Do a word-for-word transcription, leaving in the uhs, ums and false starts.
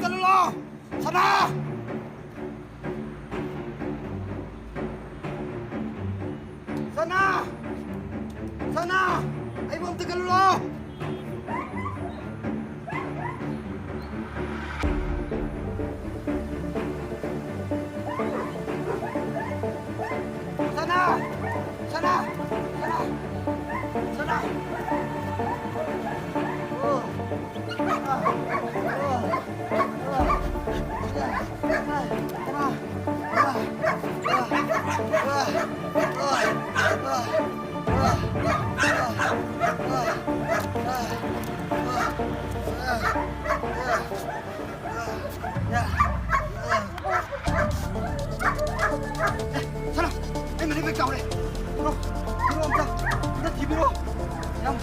ꯆꯠꯂꯨꯂꯣ! ꯁꯅꯥ! ꯁꯅꯥ! ꯁꯅꯥ! ꯑꯩꯕꯨ ꯑꯝꯇ ꯀꯜꯂꯨꯂꯣ! ꯁꯅꯥ! ꯁꯅꯥ! ꯁꯅꯥ! ꯁꯅꯥ! ꯑꯣ! ꯁꯅꯥ! ꯑꯩ ꯃꯅꯤꯡꯗ ꯀꯥꯎꯔꯦ! ꯊꯤꯔꯣ! ꯊꯤꯔꯣ ꯑꯝꯇ! ꯑꯝꯇ ꯊꯤꯕꯤꯔꯣ! ꯌꯥꯝ